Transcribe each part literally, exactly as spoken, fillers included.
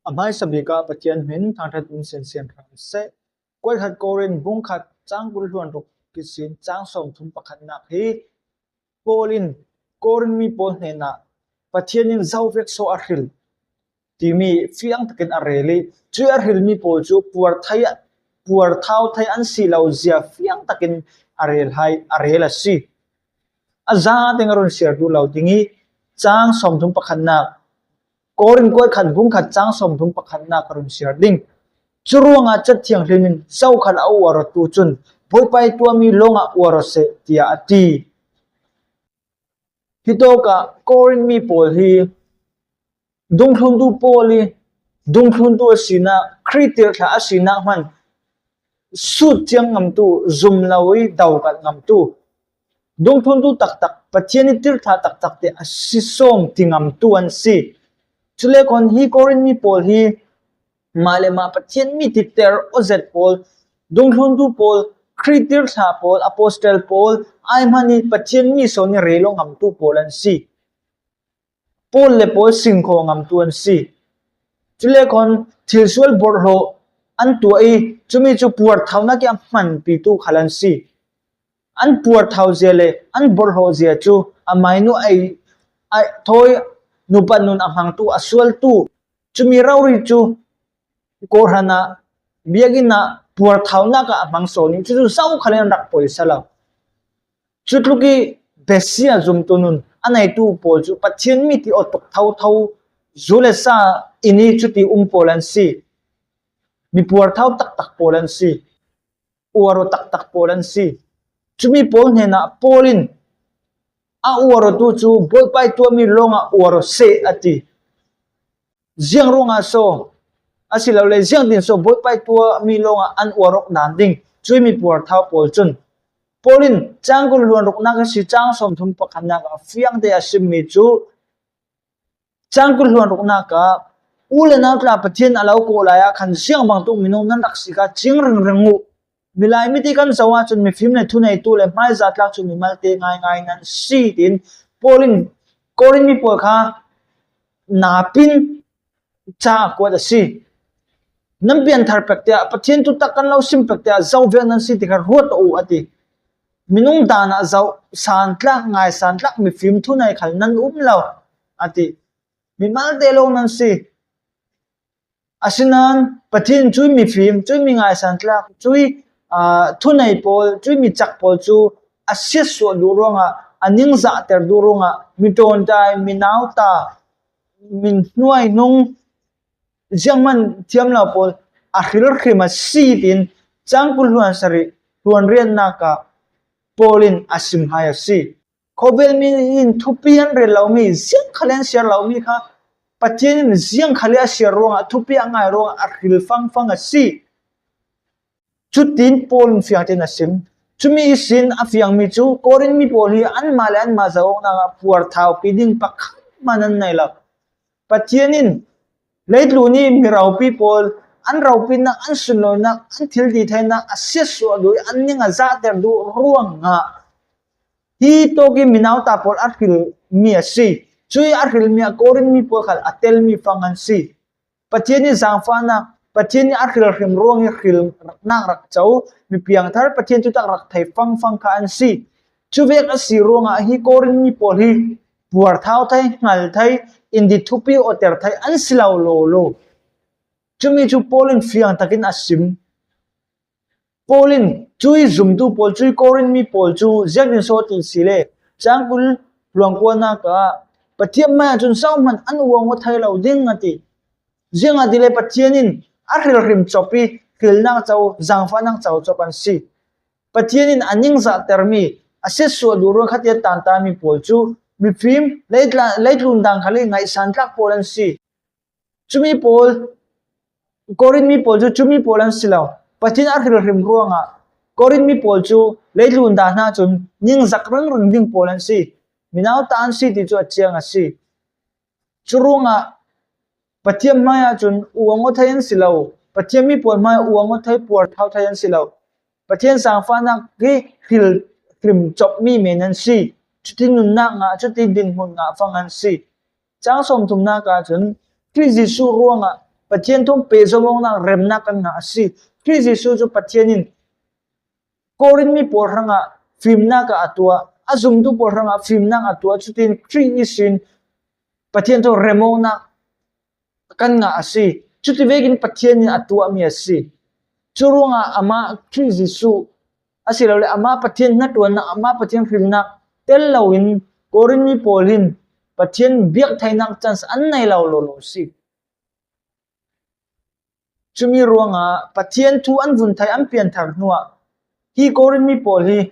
A hmaisa bik ah Pathian hmin thangṭhat um sinsian hram seh. Kuat khat Korin bung khat cang kul hluan ruk kisin cang sawmthum pakhatnak hi Paul in Korin mi pawl hnenah Pathian in zo vek so a hril timi fiang takin a rel ih, cuih a hrilmi pawl cu puar thei, puar thau thei an si lo zia fiang takin a rel hai, a rel a si. A za ding a run siar duh lo ding ih, cang sawmthum pakhatnak, Korin kuat khat bung khat cang sawmthum pakhatnak a run siar ding. Curuangah Ca Thianghlim in zo khat a uar awtu cun, Bawipa ih tuahmi lawngah uar aw seh, tiah a ti. Hitawkah Korin mi pawl hi dungthluntu Paul ih dungthluntu a sinak, Khrih tirhthlah a sinak hman sut ciang ngamtu, zum lo ih dokat ngamtu, dungthluntu taktak, Pathian ih tirhthlah taktak te a si sawm ti ngamtu an si. Cule khawn hi Korin mi pawl hi mah le mah Pathian mi titer awzet pawl, dungthluntu pawl, Khrih tirhthlah pawl, apostel pawl, ai hman ih Pathian mi sawn ih rel aw ngamtu pawl an si. Paul le Paul singkhaw ngamtu an si. Cule khawn thilsual borhhlawh an tuah ih, cumi cu puarthaunak ih a hmanpitu khal an si. An puarthau zia le an borhhlawh zia cu a mainu ei, a thawi nupat nun a hmangtu, a sualtu, cumi rori cu kawhhran ah, biakinn ah puarthaunak ah a hmang sawn ih, cucu zo khal in an rak poisa lo. Cutluk ih besia zumtu nun a neitu pawl cu Pathian mi ti awtuk thotho, zu le sa in ih cuti um pawl an si. Mi puarthau taktak pawl an si. Uar aw taktak pawl an si. Cumi pawl hnenah Paul in a uar awtu cu Bawipa ih tuahmi lawngah uar aw seh a ti. Ziang ruangah so, asilole ziangtin so Bawipa ih tuahmi lawngah an uar awk dan ding, cuih mi puarthau pawl cun Paul in cang kul hluan ruknak ihsi cang sawmthum pakhatnak ah fiangte a simmi cu, cang kul hluan ruknak ah u le nau tla Pathian a lo kawh lai ah khan ziang bangtuk minung nan rak si kha cing ringring uh. Milai mit ih kan zoh ahcun mifim le thuneitu le hmaiza tlak cu mimalte ngaingai nan si, tiin Paul in Korin mi pawl kha napin ca a kuat a si. Nan pianthar pek tiah, Pathian thutak kan lo sim pek tiah, zo vek nan si ti kha ruat aw uh, a ti. Minung dan ah zoh santlak, ngai santlak, mifim thunei khal nan um lo, a ti. Mimalte lawng nan si. Asinain Pathian cuih mifim, cuih mi ngai santlak, cuih, aa, thunei pawl, cuih mi cak pawl cu a siatsuah duh ruangah, a ningzahter duh ruangah, mi ṭawnṭai, mi nauta, mi hnuainung, zianghman thiam lo pawl a hrilhrim a si, tiin cang kul hluan sarih hluan riatnak ah Paul in a sim hai a si. Khawvel mi in thupi an rel lomi, ziang khal in an siar lomi kha Pathian in ziang khal in a siar ruangah, thupi a ngai ruangah a hril fangfang a si. Cutin Paul in fiangtein a sim. Cumi ihsin a fiangmi cu Korin mi pawl hi anmah le anmah zohawknak ah puarthaupi ding pakhat hmanh an nei lo. Pathian in leitlun ih mi ropi pawl an ropitnak, an sunlawinak, an thil titheinak a siatsuah duh ih an ning a zahter duh ruangah hi tawk ih mi nauta pawl a hrilmi a si. Cuih a hrilmi ah Korin mi pawl khal a telmi fang an si. Pathian ih zaangfahnak, Pathian ih a hrilhrim ruang ih hrilnak rak co, mi piangthar, Pathian thutak rak thei fangfang kha an si. Cuvek a si ruangah hi Korin mi pawl hi puarthau thei, hngal thei, indi thupi awter thei an si lo lawlaw. Cumi cu Paul in fiang takin a sim. Paul in cuih zumtu pawl, cuih Korin mi pawl cu ziangtin so ti si le, cang kul hluan kuanak ah Pathian hmaiah cun zohhmanh an uang aw thei lo ding a ti. Ziangahtile Pathian in a hrilhrim cop ih hrilnak co, zaangfahnak co cop an si. Pathian in a ningzahtermi, a siatsuah duh ruang khatia tantami pawl cu mifim, leitla-, leitlun dang khal ih ngaihsantlak pawl an si. Cumi pawl, Korin mi pawl cu cumi pawl an si lo. Pathian a hrilhrim ruangah Korin mi pawl cu leitlun dan ahcun ningzak ringring ding pawl an si. Mi nauta an si ti cu a ciang a si. Curuangah Pathian hmaiah cun uang aw thei an si lo. Pathian mi pawl hmaiah uang aw thei, puarthau thei an si lo. Pathian zaangfahnak hi hrilhrim copmi men an si. Cuti nunnak ngah, cuti dinhmun ngah fang an si. Cang sawmthumnak ahcun Khrih Jesuh ruangah Pathian thu pehzawm awknak remnak kan ngah a si. Khrih Jesuh cu Pathian in Korin mi pawl hrangah fimnak ah a tuah, a zumtu pawl hrangah fimnak a tuah, cutin Khrih ihsin Pathian thu rem awknak kan ngah a si. Cuti vekin Pathian in a tuahmi a si. Cu ruangah amah Khrih Jesuh, asilole amah Pathian hnaṭuannak, amah Pathian hrilnak tel loin Korin mi pawl hin Pathian biak theinak chance an nei lo lawlaw si. Cumi ruangah Pathian thu an vun thei, an pianthar hnuah hi Korin mi pawl hi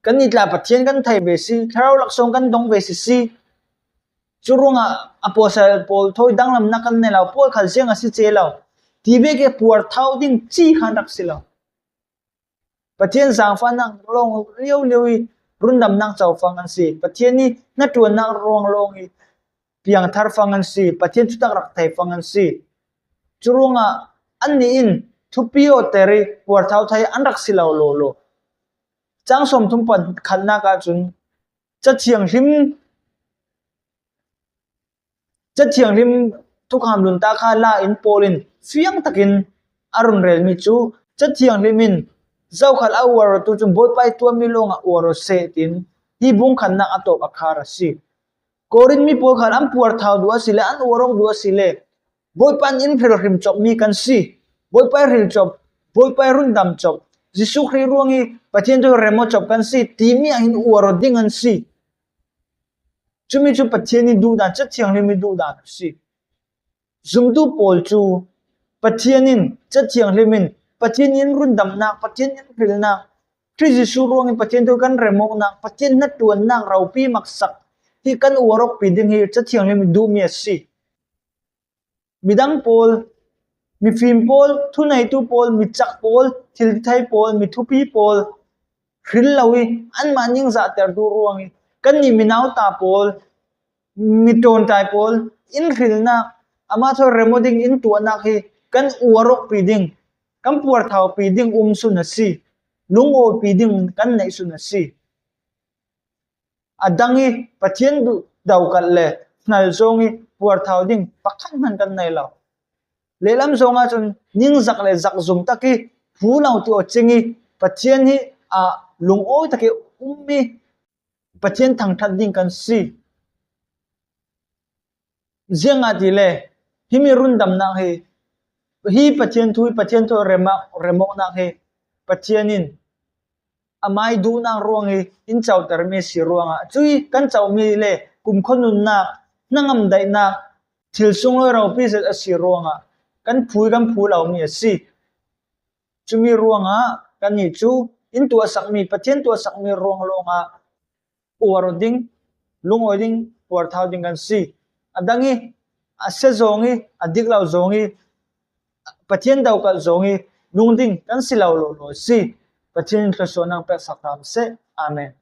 kan i tla Pathian kan thei ve si, thlarau laksawng kan dong ve si si. Cu ruangah apostle pawl thawi danglamnak kan nei lo, pawl khal ziang a si ce lo ti vek i puarthau ding ci khan rak si lo. Pathian zaangfahnak lawng liolio i rundamnak co fang an si. Pathian i hnaṭuannak ruang lawng i piangthar fang an si. Pathian thutak rak thei fang an si. Cu ruangah annih in thupi awter i puarthau thei an rak si lo lawlaw. Cang sawmthum pakhatnak ahcun Cathianghlim Cathianghlim thukham nuntak kha la in Paul in fiang takin a run relmi cu Cathianghlim in zokhal a uar awtu cun Bawipa i tuahmi lawngah uar aw seh, tiin hi bung khatnak a tawp a khar a si. Korin mi pawl khan an puarthau duh a si le an uar awk duh a si le Bawipa in hrilhrim copmi kan si. Bawipa i hril cop, Bawipa i rundam cop, Jesuh Khrih ruang i Pathian thu rem aw cop kan si timi ah hin uar aw ding an si. Cumi cu Pathian i duhdan, Cathianghlim i duhdan a si. Zumtu pawl cu Pathian in, Cathianghlim in, Pathian in rundamnak, Pathian in hrilnak, Khrih Jesuh ruangin Pathian thu kan rem awknak, Pathian hnaṭuannak ropi maksak hi kan uar awkpi ding hi Cathianghlim i duhmi a si. Midang pawl, mifim pawl, thuneitu pawl, micak pawl, thiltithei pawl, mithupi pawl hril lo i anmah ningzahtertu ruang i kannih minauta pawl, miṭawnṭai pawl in hrilnak, amah thawi rem aw ding in tuahnak hi kan uar awkpi ding, kan puarthaupi ding um sun a si, lungawpi ding kan neih sun a si. A dang i Pathian duh, dokalh le hngal zong i puarthau ding pakhat hman kan nei lo. Lehlam zong ahcun ningzak le zak zumtak i phu lo ti aw cing i Pathian hi a lungawi tak i um i Pathian thangṭhat ding kan si. Ziangahtile himi rundamnak hi, hi Pathian thu, hi Pathian thu rem awk, rem awknak hi Pathian in amah i duhnak ruang i in cotermi a si ruangah, cui kan comi le kumkhua nunnak, hnangam daihnak, thil sunglawi ropi zet a si ruangah kan phu i kan phu lomi a si. Cumi ruangah kannih cu in tuahsakmi, Pathian tuahsakmi ruang lawngah uar aw ding, lungawi ding, puarthau ding kan si. A dang i a sia zong i a dik lo zong i Pathian dokalh zong i nung ding kan si lo lawlaw a si. Pathian in thluasuahnak peksak hram seh. Amen.